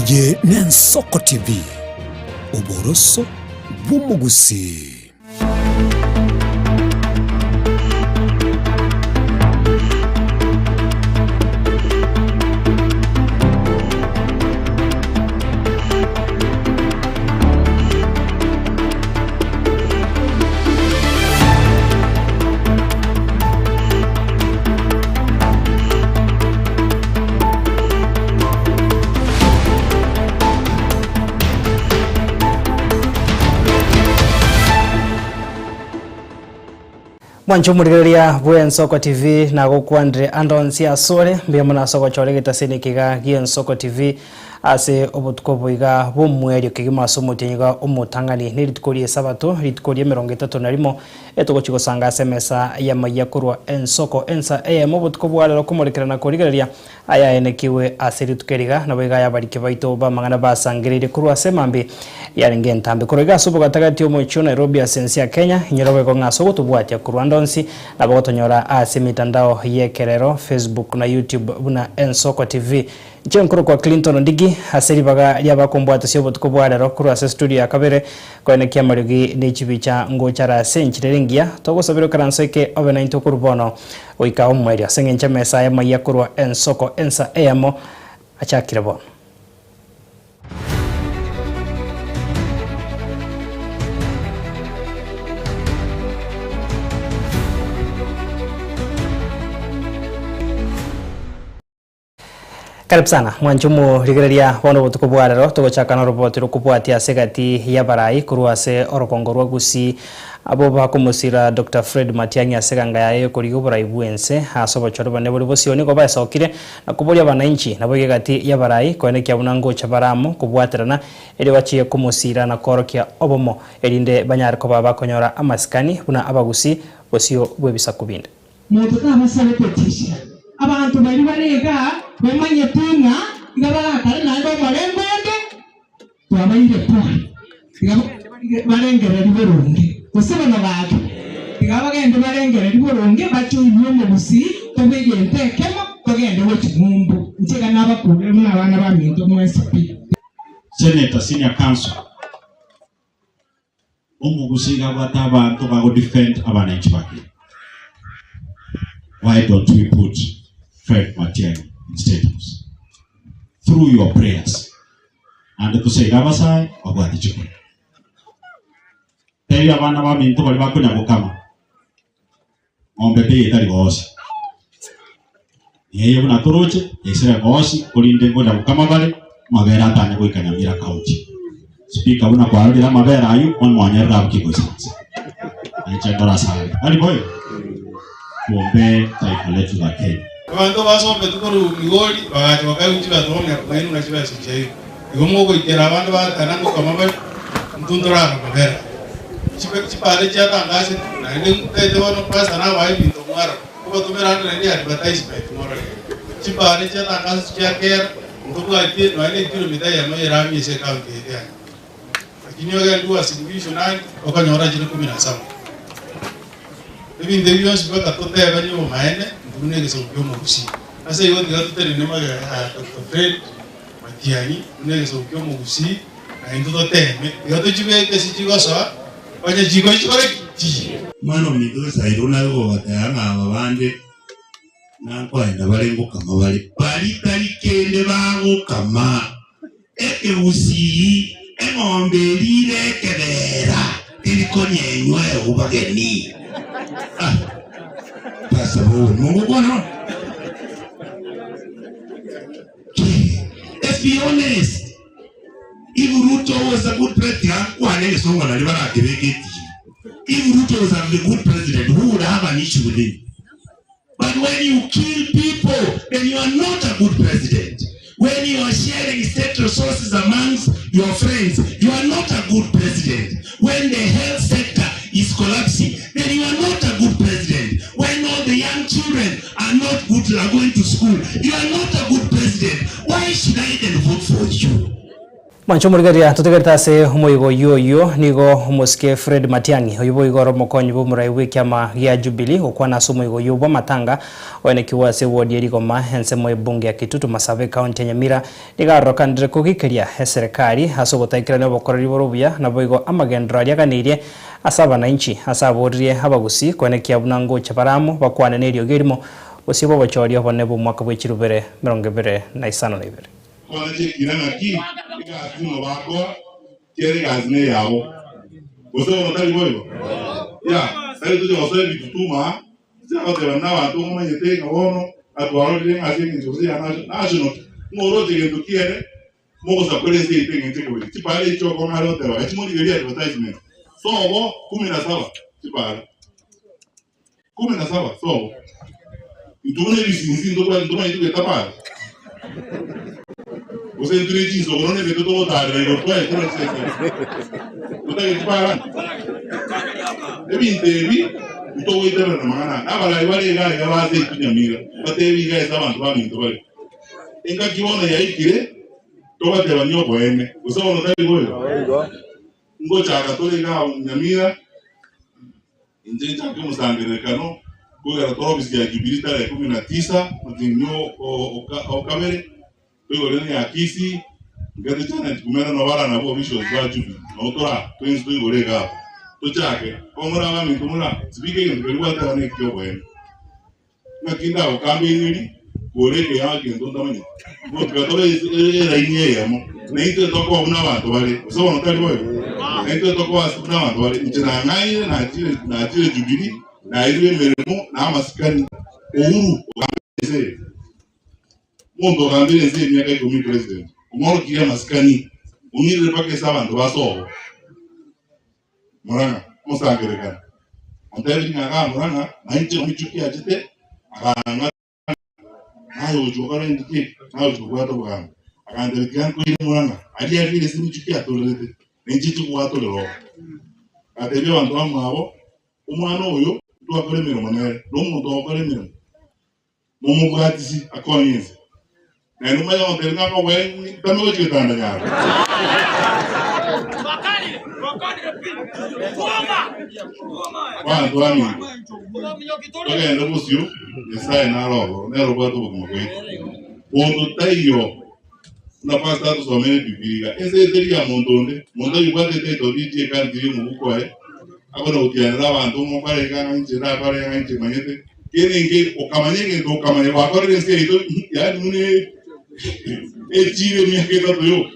Eye n'Ensoko TV, oboroso bw'omogusii. Mwanche omorigereria bw'Ensoko TV nagokwanire ande onsi asore, mbuya mono ase ogochora egetaseni eke iga gi'Ensoko TV ase obotuko obo iga bw'omwerio kegima ase omotienyi iga omotang'ani ne rituko ri'esabato, rituko ri'emerongo etato na rimo Etogochia gosanga ase emesa y'amayia korwa ensoko ensa eyemo obotuko bwa rero komorekera na korigereria ayaenekigwe ase rituko eri iga, nabo iga ayabariki baito b'amang'ana basangereirie korwa ase emambia yarenge entambe. Korwa iga ase obogatagati omochie o Nairobi ase ense ya Kenya, inyora boigo ng'a ase ogotobwatia korwa ande onsi nabo gotonyora ase emitandao y'ekerero, Facebook na YouTube buna Ensoko TV. Inche nkorokwa Clinton Ondigi, ase ribaga ri'abakombwatisia obotuko bwa rero korwa ase studio ya kabere, koenekia amariogi ne chibicha ngocha are ase enchera ere engiya, togosabera okaranso eke obe naintwe korwa bono goika omoerio, ase engencho emesa y'amayia korwa ensoko ensa eyemo achakire bono. Karibu sana mwanche omorigereria bono obotuko bwa rero togochaka noroboti rokobwatia ase egati y'abarai korwa ase orogongo rwa Gusii abwo bakomosira Doctor Fred Matiang'i ase eganga yaye yokorigia oborai bwense ase obochori bone bore bosio nigo baesokire na koboria abananchi naboigo egati y'abarai koenekia buna ngocha bare amo kobwaterana erio bachie komosira na koorokia obomo erinde banyare koba bakonyora amasikani buna abagusii bosio bw'ebisaku binde. Monto tabasa gototisha. Abanto baria bare igaa bamanyete ng'a iga barakare naende omorembe onde twabaire pole. Tiga bagende barengererie boronge. Gose bono gaki, tiga bagende barengererie boronge bachoinie omogusii tobe egento ekemo togende gochia ng'umbu. Inche iga nabakurire buna abana baminto mwensi pi. Senator, Senior Counsel. Omogusii iga abwate abanto bago defend abananchi bake. Why don't we put Fred Matiang'i in state house? Through your prayers. Naende toseire abasae babwate chikura. Tebia abana baminto baria bakonya gokama. Ng'ombe teiyo etari goosi. Neye buna toroche, yaisire goosi, korende ngocha gokama bare, amabere atanye goika Nyamira County. Speaker buna kwarorire amabere aywo, bono mwanyarire abwo ki goisaransa. Nainche ndore ase are. Tari boigo? Tuombe taifa letu la Kenya. Abanto basombetwe korwa Migori bagacha bakaigwa chibesa bono nainwe ng'a chibesa chiaino. Igo mogoikera abande baatana ngokama bare, intwe ntorara amabere aya. Chibe chipande chiatangasetwe, naende ntaete bono pastor nabae ebinto mwarora, nkobatomera ande naende advertisement morore. Chipande chiatangasetwe chia kera, ntobwatie nonya ne ekilomita eyemo y'erami ase ecounty yaito ya Nyamira. Lakini ogende Uasin Gishu nandi, okonyora chire kumi na saba. Ebinto ebi bionsi mpaka totebanie obomaene, intwe buna egesaku kia omogusii. Ase igo tiga totenene magega ya Doctor Fred Matiang'i buna egesaku kia omogusii, na intwe toteme, tiga tochibeke ase chigosoa, onye chikoyia chikore ki? Chiyie. Omwana ominto Gesairo naye ogobatebia ng'a aba bande nakoenda bare ngokama bare, baria tari kende bagokama. Ekegusii, eng'ombe eria ere ekebeera teri konyenywa ewu bageni. Ah, Pastor Bowen, mogokwana bono? Let's be honest. If Ruto was a good president, tiga nkwane egesongo nario barakebeke etimu. If Ruto was a good president, who would have an issue with him? But when you kill people, then you are not a good president. When you are sharing state resources amongst your friends, you are not a good president. When the health sector is collapsing, then you are not a good president. When all the young children are not good, are going to school, you are not a good president. Why should I then vote for you? Mwanche omorigereria totegerete ase omoigo oyio oyio nigo omosike Fred Matiang'i oyio boigo ore omokonyi bw'omorai bw'ekiama gia Jubilee gokwana ase omoigo oyio bw'amatanga oenekiwa ase ewodi ya Rigoma ensemo y'ebunge ya Kitutu Masaba ekaunti ya Nyamira nigo arokanire kogikeria eserekari ase ogotaikerania obokoreri bore obuya naboigo amagenderero aria aganeirie ase abanainchi ase aboririe abagusii koenekia buna ngocha bare amo bakwane neriogi erimo gose bw'obochori obonene bw'omwaka bwe chirubere 2052. Kwana chiekina ng'aki egasi buna bakoa kera egasi neyabo. Gose bono tari boigo? Ya, tari tocha gosoa ebitutuma aa, tocha gotebana na abanto ng'omanyete ng'a bono natwarorire ng'a ase eng'encho gose ya national ki, ng'a oroche gento kiere mogosakora ense yaito eng'encho ekobera. Chipara echi chiokong'a are goteba gachie morigererie advertisement. Sobo kumi na saba chipara. Kumi na saba sobo. Intwe buna ebisinsi ntobwati ntomanyeti goeta para? Gose intwe ne chinsogoro na ebinto togotarera igoro twaetera chisese. Totageti para? Ebinto ebi ntogoiterera na mang'ana aya. Nabarai bare iga iga base intwe Nyamira, batebi iga ase abanto baminto bare. Engaki bono yaikire tobatebanie oboene, gose bono tari boigo? Ngochaka tore iga Nyamira. Inche nchake omosangererekano koigara tore ofisi ya Jubilee tarehe kumi na tisa omotienyi o kabere, toigore ne ya Kisii, nkete Janet Kumera nabo ara nabwo officials ba Jubilee, nabo tore aa twensi toigore iga abwo. Tochake, bono more abaminto more aa, sibika egento keria gwateba na eki'oboene. Naki ndagokambererie kore ekeyago egento ntamanyeti? Gotika tobe eraini eyemo, na intwe tokoba buna abanto bare, gose bono tari boigo? Na intwe tokoba ase buna abanto bare. Inche nang'ainire, nachire, nachire Jubilee, naeirwe emeremo na amasikani. Uhuru ogambire ense eye. Omonto ogambire ense eye emiaka ikomi president, omworokirie amasikani, ong'irire mpaka ase abanto basobo. Murang'a, omosangererekano, ontebirie ng'a igaa Murang'a, na inche omichuki achete, akang'ata naye ogochia gokora engaki eke, naye ogochia kobwata obogambi. Agantebia, Tiga nkoire Murang'a, aria aria ase emichuki atorerete, na inche inche gwatorera oo. Agatebia abanto bamwabo, Omwana oyo ntwakora emeremo nere, na omonto ogokora emeremo, momobwatisi akonye inse. Naende omanye gontebia ng'a ngoboe ntame gochia getanda nyaro. Abanto baminto, togende bosio, Nyasae nare ororo, nere obwate obogima bwaito. Monto taiyo, buna pastor atosomere Ebibilia iga, ense eye teri ya monto onde, monto oyobwate etitle deed y'ekanisa eye omobuko oye, akona gotianera abanto ng'a okore iga ng'a inche ndakore ng'a inche manyete. Kende inke okamanya egento okamanya gwakorire ense yaito yaani buna echire emiaka etato yoka.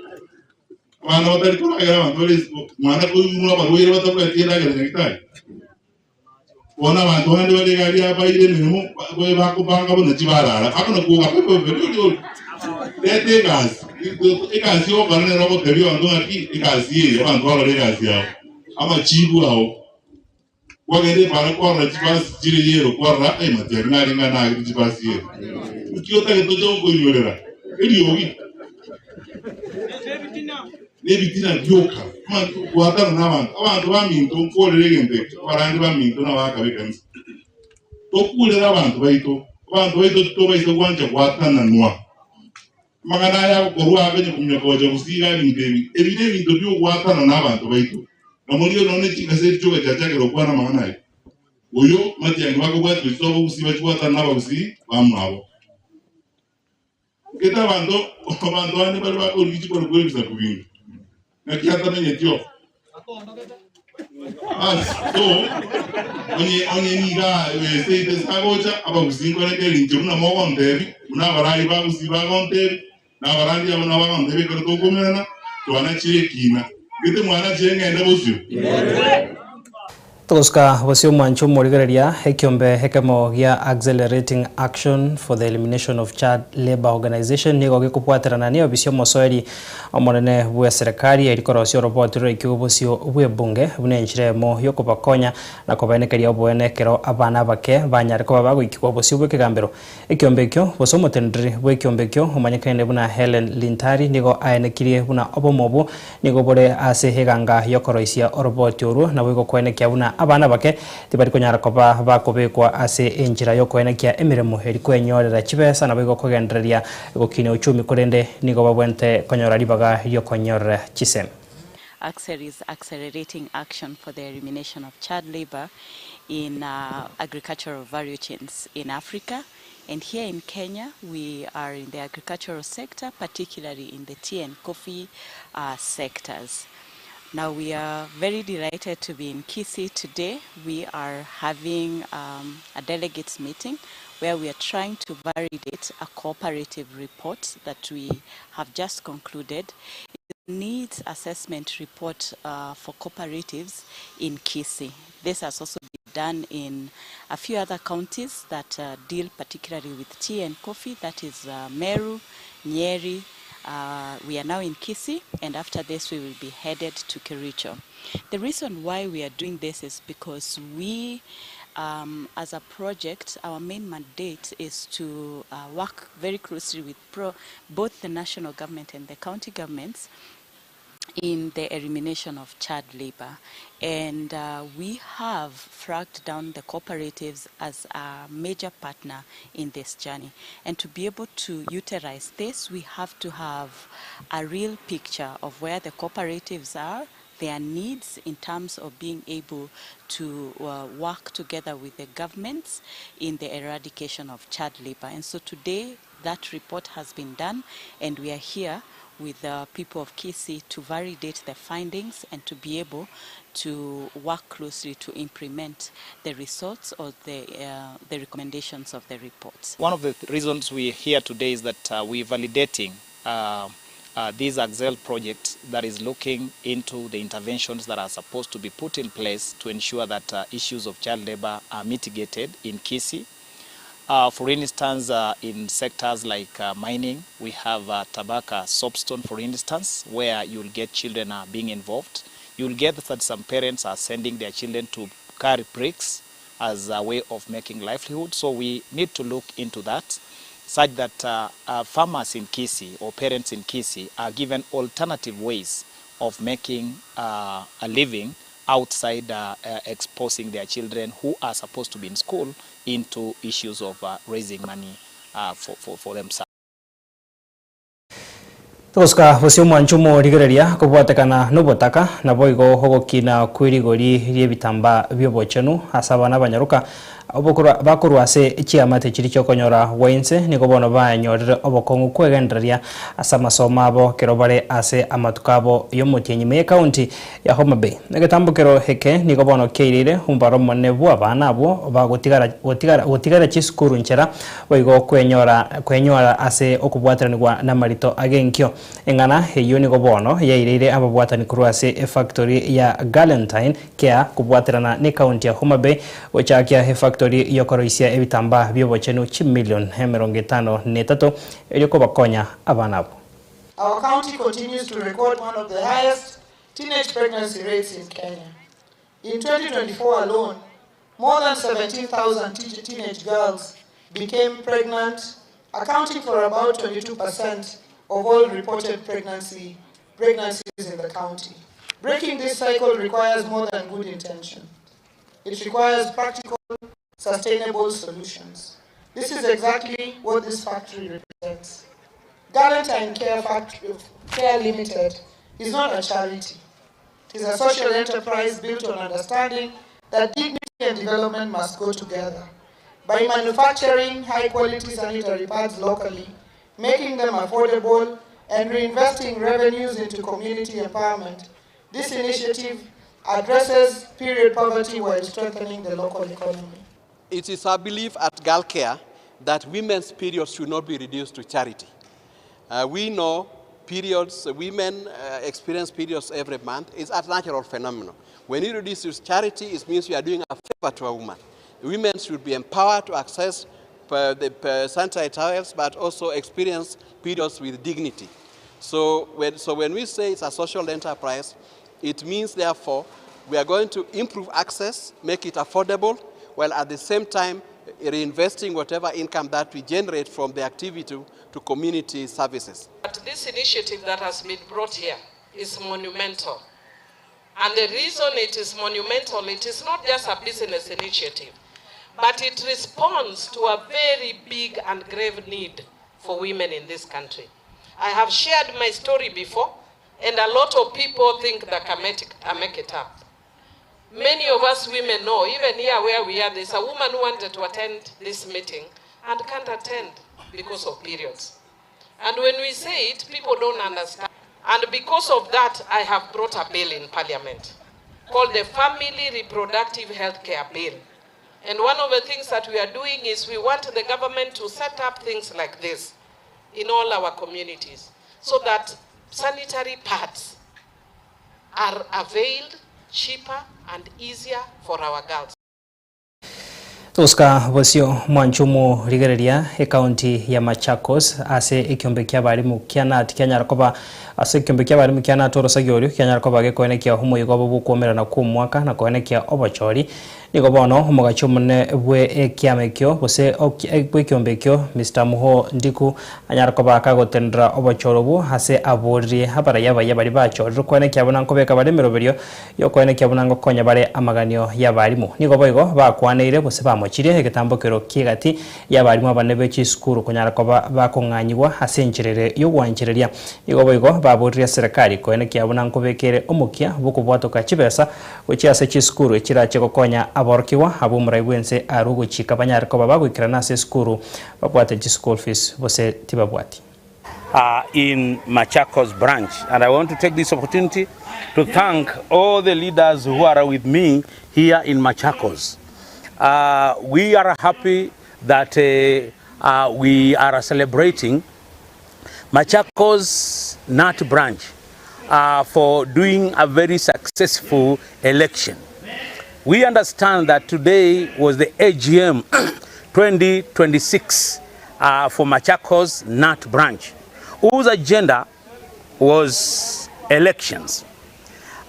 Abana batari koragera abanto bare isiko, mwana koigurwa abarwaire batabwati endagera nyagetari. Bono abanto bande bare iga aria baire emeremo ba- bakobanga buna chibarara, bakona kwoga pepepe riori ori. Reta egasi, egasi ogokora nere ogotebia abanto ng'aki egasi eye, abanto barore egasi yao, amachibu ao. Kwagenda epaara kwarora chibasi chire yero, kwarora eh, matiang'i narenge aa naagete chibasi yero. Nki otagete oche gokoinyorera? Eriogi nebitina bioka. Gwatana nabanto. Abanto baminto nkorere egento eke, abarandi baminto na abagaka b'ekanisa. Tokurere abanto baito, abanto baito titobaisa gwancha gwatananwa. Amang'ana aya agokorwa abe nyakominyoka gocha gosiira ebinto ebi, ebi nebinto bi'ogwatana nabanto baito. Na morigie nonya ne chingaseti chi'ogochachakera gokwana amang'ana aya. Oyo matiang'i bakobwatia gochia sobo gusii bachie gwatana nabagusii bamwabo. Gete abanto abanto bande bare bakorigia chikoro ebisaku binde. Naki atamenyeti oo. Bas, so, onye onye niga eseite sagocha abagusii nkorete erinche buna mogontebi, buna abarai bagusii bagontebi, na abarandi abo nabo bagontebi ekero tokomerana, twanachire ekina. Gete mwanachire ng'ende bosio? Togosuka bosio omwancho omorigereria ekiombe ekemo gia Accelerating Action for the Elimination of Child Labour Organisation nigo gekobwaterana neobisi omosoeri omonene bw'eserekari eri korosia oroboti roraikigwe bosio bw'ebunge buna enchera emo yokobakonya na kobaenekeria oboene ekero abana abake banyare koba bagoikigwa bosio bw'ekegambero Ekiombe ekio, gose omoteneneri bw'ekiombe ekio omanyekaine buna Hellen Lintari nigo aenekirie buna obomo obwo nigo bore ase eganga y'okoroisia oroboti orwo naboigo koenekia buna. Abana abake tibari konyara koba bakobekwa ase enchera y'okoenekia emeremo eri kwenyorera chibesa naboigo kogendereria gokinia uchumi korende nigo babwenerete konyora ribaga riokonyorera chisemi. ACCEL is accelerating action for the elimination of child labour in agricultural value chains in Africa and here in Kenya we are in the agricultural sector particularly in the tea and coffee sectors. Now we are very delighted to be in Kisii today. We are having um, a delegates meeting where we are trying to validate a cooperative report that we have just concluded. Needs assessment report uh, for cooperatives in Kisii. This has also been done in a few other counties that uh, deal particularly with tea and coffee, that is uh, Meru, Nyeri, uh, we are now in Kisii, and after this we will be headed to Kericho. The reason why we are doing this is because we, um, as a project, our main mandate is to uh, work very closely with pro both the national government and the county governments in the elimination of child labor. And uh, we have flagged down the cooperatives as a major partner in this journey. And to be able to utilize this, we have to have a real picture of where the cooperatives are, their needs in terms of being able to uh, work together with the governments in the eradication of child labor. And so today, that report has been done, and we are here with the people of Kisii to validate the findings and to be able to work closely to implement the results or the, uh, the recommendations of the reports. One of the reasons we're here today is that uh, we're validating uh, uh, this ACCEL project that is looking into the interventions that are supposed to be put in place to ensure that uh, issues of child labor are mitigated in Kisii. For instance, in sectors like mining, we have Tabaka soapstone, for instance, where you'll get children are being involved. You'll get that some parents are sending their children to carry bricks as a way of making livelihood. So we need to look into that, such that farmers in Kisii or parents in Kisii are given alternative ways of making a living outside exposing their children who are supposed to be in school into issues of raising money for themselves. Togosuka bosio omwancho omorigereria kobwatekana nobotaka naboigo ogokina kwerigori riebitamba biobochenu ase abana abanyaroka bakorwa ase chiamate chiri chiokonyora gwainse nigo bono banyorire obokong'u kwegendereria ase amasomo abo kero bare ase amatuko abo yomotienyi ime ekaunti ya Homa Bay. Egetambokero eke nigo bono kiairire omobaro omonene bwa abana abwo bagotigara gotigara gotigara chisukuru nchera boigo kwenyora kwenyora ase okobwateranigwa namarito agenkio. Eng'ana eyio nigo bono yaireire ababwatani korwa ase efactory ya Galentine Care kobwaterana ne ekaunti ya Homa Bay gochakia efactory yokoroisia ebitambaa biobochenu chimilion 53 erio kobakonya abana abwo. Our county continues to record one of the highest teenage pregnancy rates in Kenya. In 2024 alone, more than 17,000 teenage girls became pregnant, accounting for about 22% of all reported pregnancies in the county. Breaking this cycle requires more than good intention. It requires practical, sustainable solutions. This is exactly what this factory represents. Galentine Care, Factory, Care Limited is not a charity. It is a social enterprise built on understanding that dignity and development must go together. By manufacturing high-quality sanitary pads locally, making them affordable, and reinvesting revenues into community empowerment, this initiative addresses period poverty while strengthening the local economy. It is our belief at GalCare that women's periods should not be reduced to charity. We know periods, women experience periods every month. It's a natural phenomenon. When you reduce to charity, it means you are doing a favor to a woman. Women should be empowered to access the sanitary towels, but also experience periods with dignity. So when we say it's a social enterprise, it means, therefore, we are going to improve access, make it affordable, while at the same time reinvesting whatever income that we generate from the activity to community services. But this initiative that has been brought here is monumental. And the reason it is monumental, it is not just a business initiative, but it responds to a very big and grave need for women in this country. I have shared my story before, and a lot of people think that I make it, I make it up. Many of us women know, even here where we are, there's a woman who wanted to attend this meeting and can't attend because of periods. And when we say it, people don't understand. And because of that, I have brought a bill in parliament called the Family Reproductive Health Care Bill. And one of the things that we are doing is we want the government to set up things like this in all our communities so that sanitary pads are availed cheaper and easier for our girls. Togosuka bosio mwanche omorigereria ecounty ya Machakos ase ekiombe kia abarimu kia KNUT kianyara koba ase ekiombe kia abarimu kia KNUT orosagi orio kianyara koba gekoenekia omoigo obo bw'okwomerana kw'omwaka na koenekia obochori Nigo bono omogachi omonene bwe ekiama ekio, gose bw'ekiombe ekio, Mister Muhoo Ndiku, anyare koba kagotenenera obochoro obwo ase aboririe abaraiyo abayia baria bachorirwe koenekia buna nkobeka bare emeroberio y'okoenekia buna ngokonya bare amaganio y'abarimu. Nigo boigo bakwaneire gose bamochirie egetambokero ki'egati y'abarimu abanene be chisukuru konyara koba bakong'anyigwa ase enchera ere y'ogwanchereria. Nigo boigo baboririe eserekari koenekia buna nkobeka ere omokia bw'okobwatoka chibesa Gochia ase chisukuru echirache gokonya aborokigwa abwo omorai bw'ense arwe ogochika banyare koba bagoikerana ase esukuru babwate chischool fees gose tibabwati. in Machakos branch and I want to take this opportunity to thank all the leaders who are with me here in Machakos. Uh, we are happy that uh, uh, we are celebrating Machakos KNUT branch uh, for doing a very successful election. We understand that today was the AGM 2026 uh, for Machakos KNUT branch, whose agenda was elections.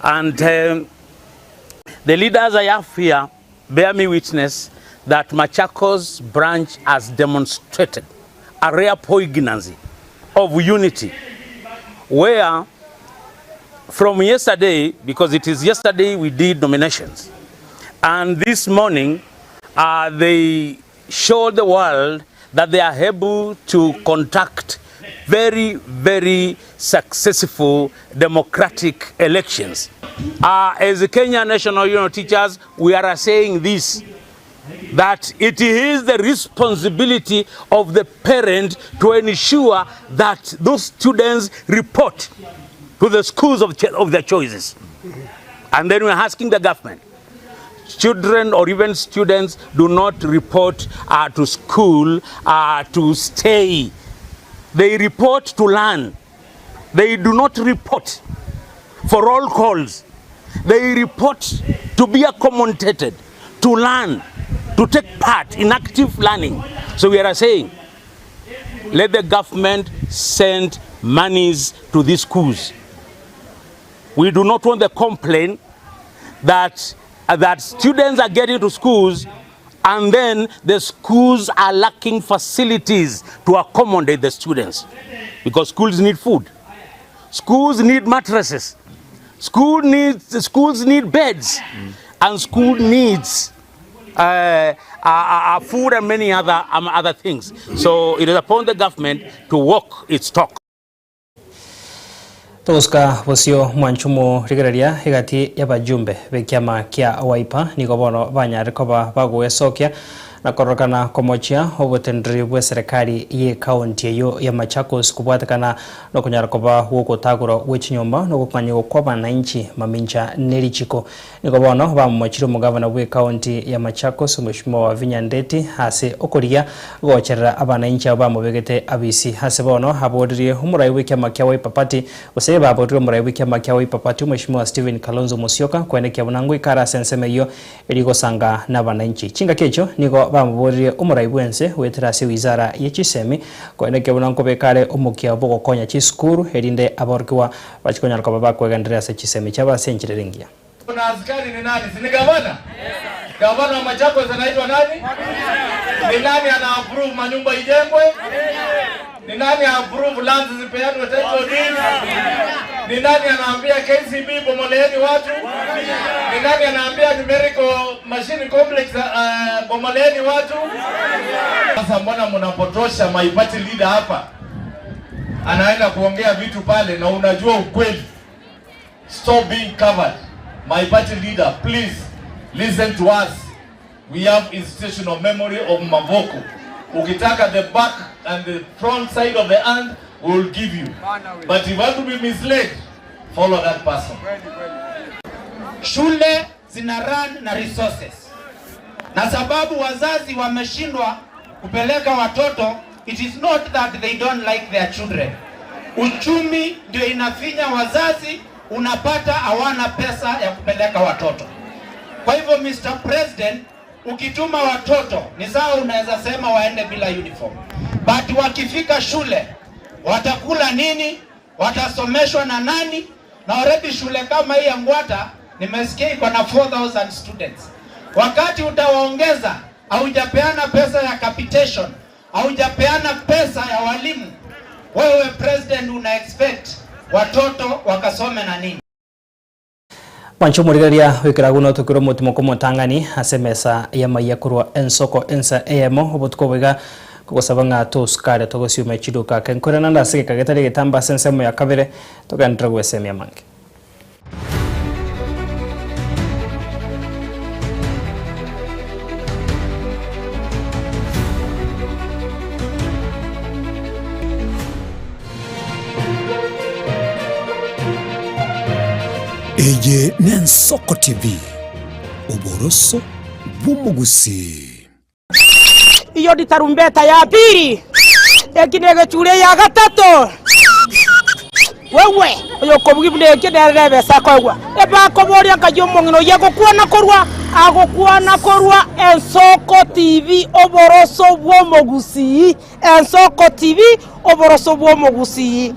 And the leaders I have here bear me witness that Machakos branch has demonstrated a rare poignancy of unity, where from yesterday, because it is yesterday we did nominations, and this morning they showed the world that they are able to conduct very, very successful democratic elections. As the Kenya National Union of Teachers, we are saying this, that it is the responsibility of the parent to ensure that those students report to the schools of their choices. And then we're asking the government, children or even students do not report to school to stay. They report to learn. They do not report for roll calls. They report to be accommodated, to learn, to take part in active learning. So we are saying, let the government send monies to these schools. We do not want the complaint that students are getting to schools and then the schools are lacking facilities to accommodate the students, because schools need food, schools need mattresses, schools need beds, and school needs food and many other things. So it is upon the government to walk its talk. Togosuka bosio mwanchumo rigereria egati y'abajumbe b'ekiama kia Wiper nigo bono banyare koba bagoesokia na kororokana komochia obotenderi bwa serikali ye county eyo ya Machakos kobwatekana nokonyara koba gogotagorwa gwe chinyomba nogokanyigwa kwa abananchi mamincha nerichiko. Nigo bono bamomochire omogavana bwa county ya Machakos Mheshimiwa Wavinya Ndeti ase okoria gocherera abananchi abo bamobegete abisi ase bono aboririe omorai bwa ekiama kia Wiper Party gose baborire omorai bwa ekiama kia Wiper Party Mheshimiwa Stephen Kalonzo Musyoka kwenekia buna ngoikara ase ensemo eywo erigosanga na abananchi. Chingaki echio nigo bamoboririe omorai bwense goetera ase wizara ye chisemi kwenekia buna nkobeka are omokia bogokonya chisukuru erinde aborokigwa bachikonyara koba bakwegenderea ase chisemi chiabo ase enchera ere engiya. Kuna askari ni nani? Si ni gavana? Gavana wa Machakos anaitwa nani? Ni nani ana approve manyumba ijengwe? Ni nani approve lands zipeanwe title deeds? Ni nani anaambia KCB bomoleeni watu? Ni nani anaambia numerical machine complex bomoleeni watu? Sasa mbona mnapotosha my party leader hapa? Anaenda kuongea vitu pale na unajua ukweli. Stop being covered. My party leader, please listen to us. We have institutional memory of Mavoko. Ukitaka the back and the front side of the hand, we will give you. But if you want to be misled, follow that person. Shule zina run na resources, na sababu wazazi wameshindwa kupeleka watoto, it is not that they don't like their children. Uchumi ndio inafinya wazazi, unapata hawana pesa ya kupeleka watoto. Kwa hivyo Mr. President, ukituma watoto ni sawa, unaweza sema waende bila uniform, but wakifika shule watakula nini? Watasomeshwa na nani? Na already shule kama hii ya Ngwata nimesikia iko na 4000 students. Wakati utawaongeza, haujapeana pesa ya capitation, haujapeana pesa ya walimu, wewe president una expect watoto wakasome na nini? Mwanche omorigereria goikera buna otokire omotimo komotang'ani ase emesa y'amaiya korwa ensoko ensa eyemo obotuko obo iga kogosaba ng'a tosukare togosiuma chiduka ake nkorera naende ase egeka getari egetambe ase ensemo ya kabere togenderere gwesemia amange. Eye n'Ensoko TV, oboroso bw'omogusii. Iyo ni tarumbeta ya pili, eki negechure ya gatato. Wewe oyokobugia buna ekio nere nebesa akoegwa. Ebakoboria nkai omong'ina oyio agokwana korwa agokwana korwa Ensoko TV oboroso bw'omogusii Ensoko TV oboroso bw'omogusii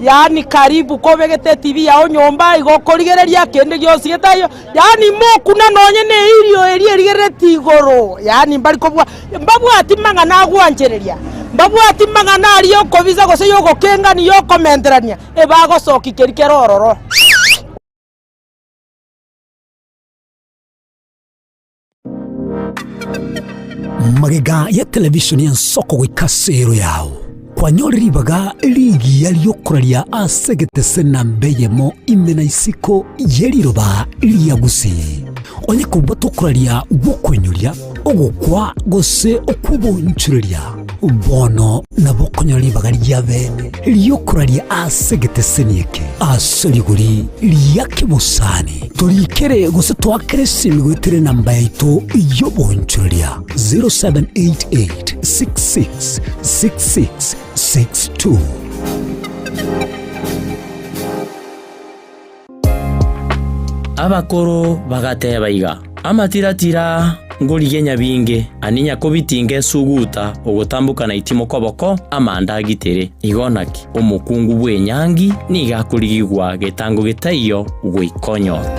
yaani karibu kobegete etibi yao nyomba igo okorigereria kende gionsi getaiyo yaani mokuna nonye na eirio eria erigerereti igoro yaani mbari kobua mbabwati mang'ana agwanchereria mbabwati mang'ana aria okobisa gose ya ogokengania ya okomenterania ebagosokia keria kere ororo. Magega ya televishoni y'ensoko goika ase ero yao, kwanyore ribaga rigiya ri'okoraria ase egetese namba eyemo ime na isiko ye riroba ria Gusii. Onye kobwate okoraria gw'okoinyoria, ogokwa gose okw'obonchoreria, bono nabo okonyora ribaga ria bene ri'okoraria ase egeteseni eke ase rigori ria kebosani. Torikere gose toakere esimi goetera enamba yaito y'obonchoreria 0788 66 66 62. Abakoro bagateba iga, Amatira-tira ngorigia nyabinge, ani nyakobitinga esuguta ogotamboka na itimo koboko amanda agitere. Igo naki, omokungu bw'enyangi nigo akorigigwa getango getaiyo goika onyora.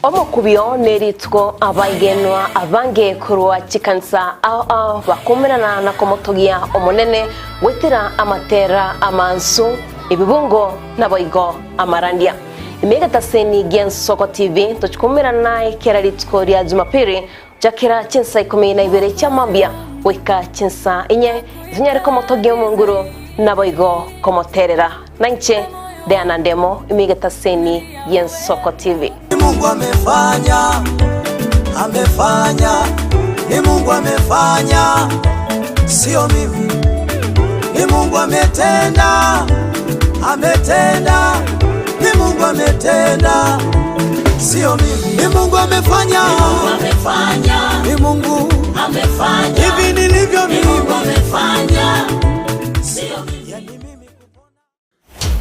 Omokubio nerituko abaigenwa abange korwa chikanisa ao ao bakoumerana na komotogia Omonene goetera amatera amansu, ebibungo naboigo amarandia. Ime egetaseni gi'Ensoko TV tochi koumerana naye kera rituko ria Jumapili gochakera chinsa ikomi na ibere chia mambia goika chinsa inye, tonyare komotogia Omonguru naboigo komoterera. Nainche Diana Ndemo, ime egetaseni gi'Ensoko TV. Ni Mungu amefanya, amefanya, ni Mungu amefanya, sio mimi. Ni Mungu ametenda, ametenda, ni Mungu ametenda, sio mimi. Ni Mungu amefanya, ni Mungu amefanya, ni Mungu amefanya, hivi nilivyo mimi, ni Mungu amefanya, sio mimi.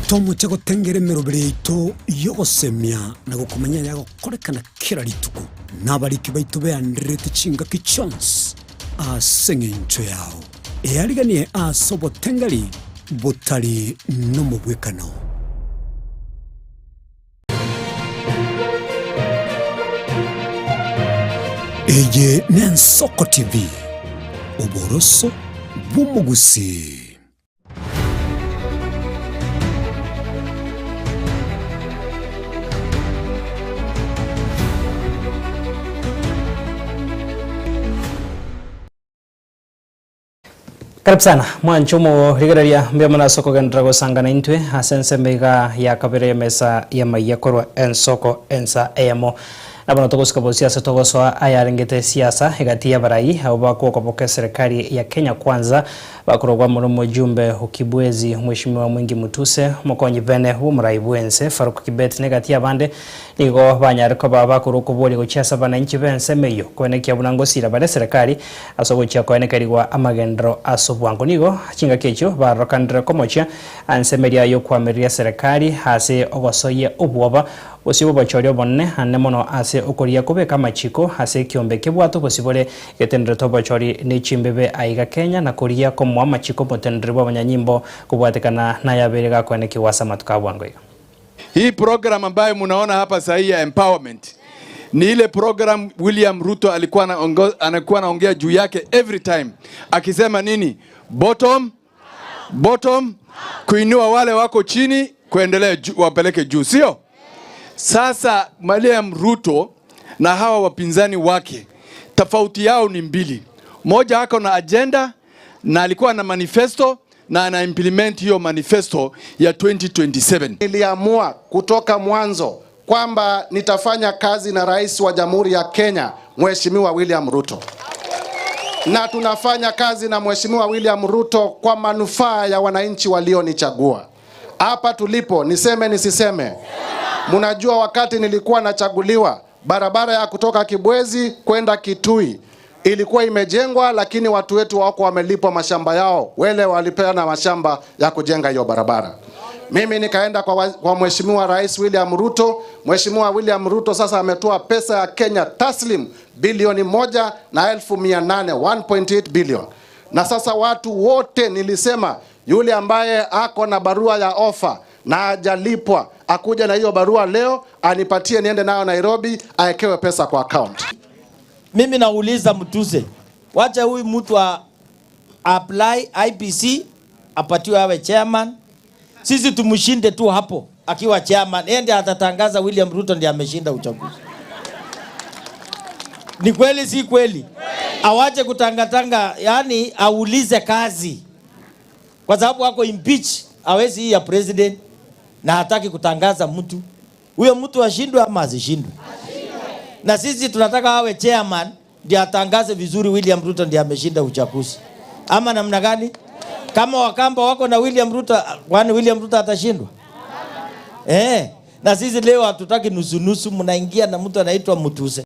Tomoche gotengera emeroberi yaito y'ogosemia na gokomanya ayagokorekana kera rituko, na abariki baito beandererete chingaki chionsi ase engencho yao. Eariganie ase obotengeri botari nomobwekano. Eye n'Ensoko TV, oboroso. bw'omogusii. Karibu sana mwanche omorigereria mbuya mono ase okogenderera gosangana intwe ase ensemo iga ya kabere y'emesa y'amaiya korwa ensoko ensa eyemo. Na bono togosika bosio ase togosoa ayarengete siasa egati y'abarai abwo bakogoboka eserekari ya Kenya Kwanza bakorogwa amo nomojumbe o Kibwezi Mweshimiwa Mwingi Mutuse, omokonyi bene bw'omorai bw'ense Farouk Kibet na egati y'abande Nigo banyare koba bakorwa okoboria gochia ase abananchi b'ensemo eyio, koenekia buna ngosira bare eserekari ase ogochia koenekerigwa amagenderero ase obwango. Nigo chingaki echio barokanire komochia ensemo eria y'okoamereria eserekari ase ogosoyia obwoba, bosio bw'obochori obonene ane mono ase okoria kobeka amachiko ase ekiombe kebwate obosibore getenderete obochori ne chimbebe aiga Kenya na koria komoa amachiko omoteneneri bw'abanyanyimbo kobwatekana nayabeire gakoenekigwa ase amatuko a bwango iga. Hii program ambayo munaona hapa sahii ya empowerment ni ile program William Ruto alikuwa anakuwa anaongea juu yake every time akisema nini? Bottom, bottom, kuinua wale wako chini kuendelea ju, wapeleke juu, sio? Sasa William Ruto na hawa wapinzani wake tofauti yao ni mbili. Moja ako na agenda na alikuwa na manifesto na ana implement hiyo manifesto ya 2027. Niliamua kutoka mwanzo kwamba nitafanya kazi na rais wa Jamhuri ya Kenya Mheshimiwa William Ruto, na tunafanya kazi na Mheshimiwa William Ruto kwa manufaa ya wananchi walionichagua. Hapa tulipo, niseme nisiseme, mnajua wakati nilikuwa nachaguliwa, barabara ya kutoka Kibwezi kwenda Kitui ilikuwa imejengwa, lakini watu wetu wako wamelipwa mashamba yao, wale walipeana mashamba ya kujenga hiyo barabara. Mimi nikaenda kwa, kwa Mheshimiwa Rais William Ruto. Mheshimiwa William Ruto sasa ametoa pesa ya Kenya taslim bilioni 1.800,000, 1.8 billion. Na sasa watu wote nilisema yule ambaye ako na barua ya ofa na hajalipwa akuja na hiyo barua leo anipatie niende nayo Nairobi aekewe pesa kwa account. Mimi nauliza Mutuse, wacha huyu mtu a apply IPC apatiwe awe chairman. Sisi tumshinde tu hapo akiwa chairman, yeye ndiye atatangaza William Ruto ndiye ameshinda uchaguzi. Ni kweli si kweli? Awache kutangatanga, yani aulize kazi, kwa sababu ako impeach, hawezi hii ya president na hataki kutangaza mtu huyo. Mtu ashindwe ama asishindwe? Na sisi tunataka awe chairman ndiye atangaze vizuri William Ruto ndiye ameshinda uchaguzi, ama namna gani? Kama Wakamba wako na William Ruto, kwani William Ruto atashindwa? Na sisi leo hatutaki nusu nusu, mnaingia na mtu anaitwa Mutuse.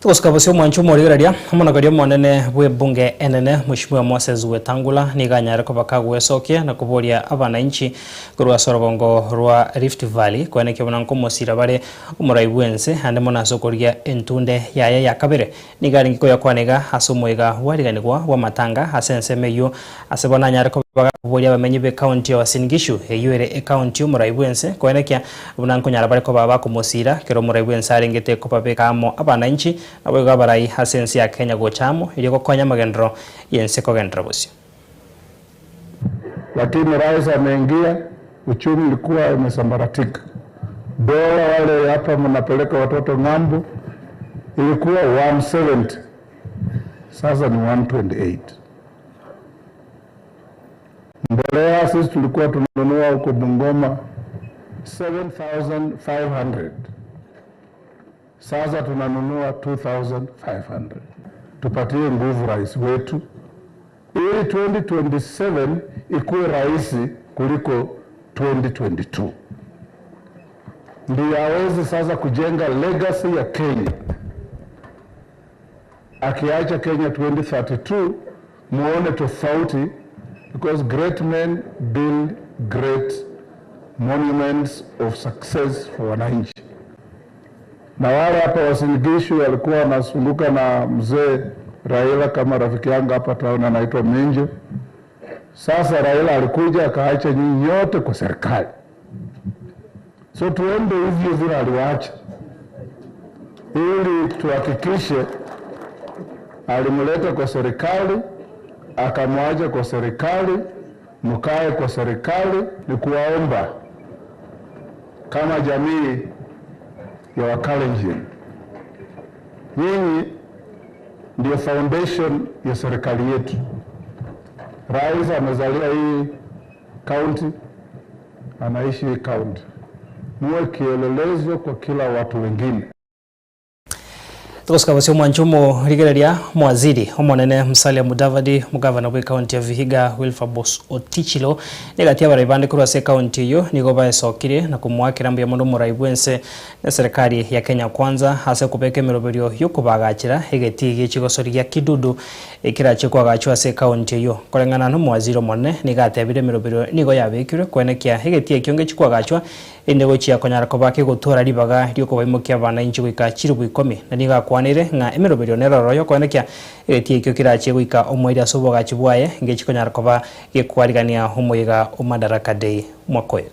Togosuka bosio omwancho omorigereria, omonogori omonene bw'ebunge enene Mweshimiwa Moses Wetangula nigo anyare koba kagwesokia na koboria abananchi korwa ase orogongo rwa Rift Valley koenekia buna nkomosira bare omorai bwense ande mono ase okorigia entunde yaye ya kabere. Nigo arenge koyakwana iga ase omoiga bwariganigwa bw'amatanga ase ensemo eyio ase bono anyare koba gakoboria abamenyi b'ecounty ya Uasin Gishu eyio ere ecounty y'omorai bwense koenekia buna nkonyara bare koba bakomosira kera omorai bwense arengete kobabeka amo abananchi naboigo abarai ase ense ya Kenya gocha amo erio gokonya amagenderero y'ense kogenderera bosio. Lakini rais ameingia, uchumi ulikuwa umesambaratika. Dola wale hapa mnapeleka watoto ng'ambo ilikuwa 170, sasa ni 128. Mbolea sisi tulikuwa tunanunua huko Bungoma 7500 sasa tunanunua 2500. Tupatie nguvu rais wetu ili 2027 ikuwe rahisi kuliko 2022, ndiyo aweze sasa kujenga legacy ya Kenya. Akiacha Kenya 2032, muone tofauti, because great men build great monuments of success for wananchi. Na wale hapa Uasin Gishu walikuwa wanazunguka na mzee Raila kama rafiki yangu hapa town anaitwa Minjo. Sasa Raila alikuja akaacha nyinyi nyote kwa serikali, so tuende hivyo vile aliwaacha, ili tuhakikishe alimleta kwa serikali. akamwacha kwa serikali, mkae kwa serikali. Ni kuwaomba kama jamii ya Wakalenjin, nyinyi ndio foundation ya serikali yetu. Rais amezalia hii county, anaishi hii county. Muwe kielelezo kwa kila watu wengine. Togosika bosio omwancho omorigereria omowaziri omonene Musalia Mudavadi, omogavana bwe ekaunti ya Vihiga Wilberforce Otichilo negati y'abarai bande korwa ase ekaunti eyio nigo baesokire na komoakera mbuya mono omorai bwense na eserekari ya Kenya Kwanza ase okobeka emeroberio yokobagachera egetii gie chigosori gia Kidudu ekerache koagachwa ase ekaunti eyio. Koreng'ana nomowaziri omonene nigo atebire emeroberio nigo yabekirwe koenekia egetii ekio ngechi koagachwa Erinde gochia konyara koba kegotoora ribaga ri'okobaimokia abanainchi goika chilifu ikomi. Na nigo akwanire ng'a emeroberio neroro y'okoenekia egetii ekio kerachie goika omoerio ase oboagachi bwaye, ngechi konyara koba gekwarigania omoyega o Madaraka Day mwaka oyo.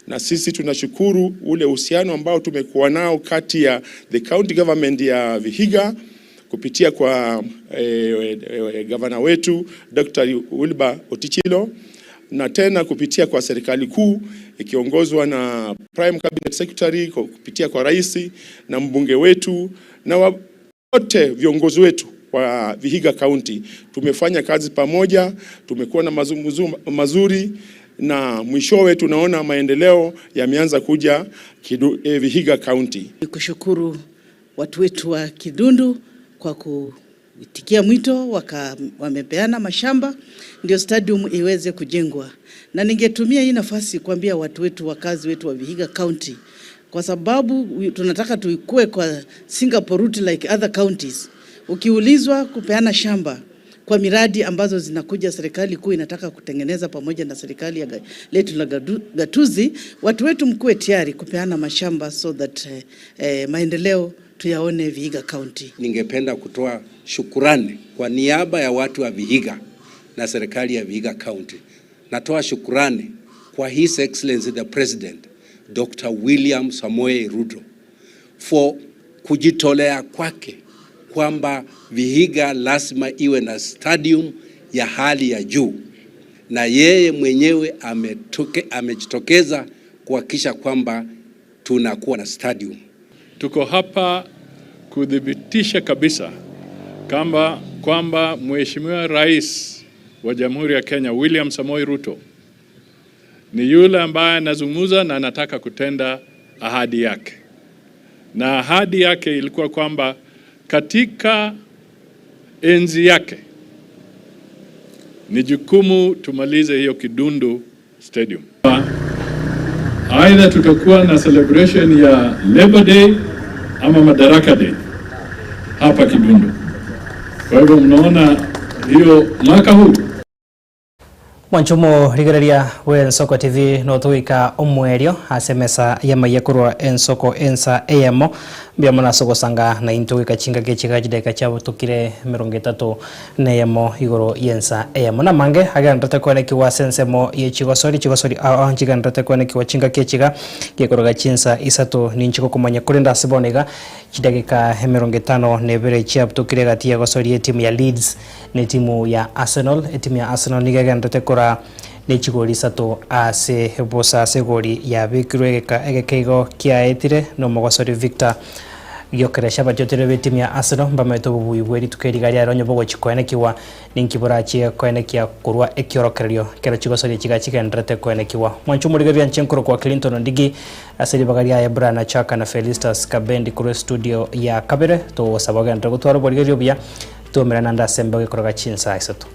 Na sisi tunashukuru ule uhusiano ambao tumekuwa nao kati ya the county government ya Vihiga kupitia kwa eh, eh, gavana wetu Dr. Wilbur Otichilo na tena kupitia kwa serikali kuu ikiongozwa na Prime Cabinet Secretary kupitia kwa rais na mbunge wetu na wote viongozi wetu wa Vihiga County. Tumefanya kazi pamoja, tumekuwa na mazungumzo mazuri na mwishowe tunaona maendeleo yameanza kuja kidu, eh, Vihiga County. Kushukuru watu wetu wa Kidundu kwa kuitikia mwito waka, wamepeana mashamba ndio stadium iweze kujengwa, na ningetumia hii nafasi kuambia watu wetu wakazi wetu wa Vihiga County kwa sababu tunataka tuikue kwa Singapore route like other counties. Ukiulizwa kupeana shamba kwa miradi ambazo zinakuja serikali kuu inataka kutengeneza pamoja na serikali ya letu la gatuzi, watu wetu mkuwe tayari kupeana mashamba so that eh, eh, maendeleo tuyaone Vihiga County. Ningependa kutoa shukurani kwa niaba ya watu wa Vihiga na serikali ya Vihiga County. Natoa shukurani kwa His Excellency the President Dr. William Samoei Ruto for kujitolea kwake kwamba Vihiga lazima iwe na stadium ya hali ya juu, na yeye mwenyewe ametoke, amejitokeza kuhakikisha kwamba tunakuwa na stadium. Tuko hapa kuthibitisha kabisa kamba kwamba Mheshimiwa Rais wa Jamhuri ya Kenya William Samoei Ruto ni yule ambaye anazungumza na anataka kutenda ahadi yake, na ahadi yake ilikuwa kwamba katika enzi yake ni jukumu tumalize hiyo Kidundu Stadium. Aidha tutakuwa na celebration ya Labor Day ama Madaraka Day hapa Kidundu. Kwa hivyo mnaona hiyo mwaka huu Mwancho omorigereria bw'Ensoko TV notogoika omoerio ase emesa y'amaiya korwa Ensoko ensa eyemo. Mbuya mono ase ogosanga naintwe goika chingaki echi iga chidakika chiabotokire emerongo etato na eyemo igoro y'ensa eyemo. Namange agenderete koenekigwa ase ensemo ye chigosori, chigosori ao ao nchigenderete koenekigwa chingaki echi iga gekoroga chinsa isato ninchi gokomanya korende ase bono iga chidakika emerongo etano na ebere chiabotokire egati y'egosori y'etimu ya Leeds Netimu ya Arsenal, Etimu ya Arsenal nigo egenderete kora ne chigori isato ase bosa ase egori yabekirwe egeka egekeigo kiaetire nomogosori Victor Gyokeres. Abatiotereri b'etimu ya Arsenal mbamaete obobui bwe rituko eri iga riare onye bogochia koenekigwa ninki borachie koenekia korwa ekiorokererio kero chigosori echi iga chigenderete koenekigwa. Mwanche omorigereria inche nkorokwa Clinton Ondigi ase ribaga riaye Brian Achaka na Felistus Kabendi korwa estudio ya kabere togosaba ogenderere gotwara oborigereria obuya Twaumerane naende ase embeo gekoroga chinsaa isato.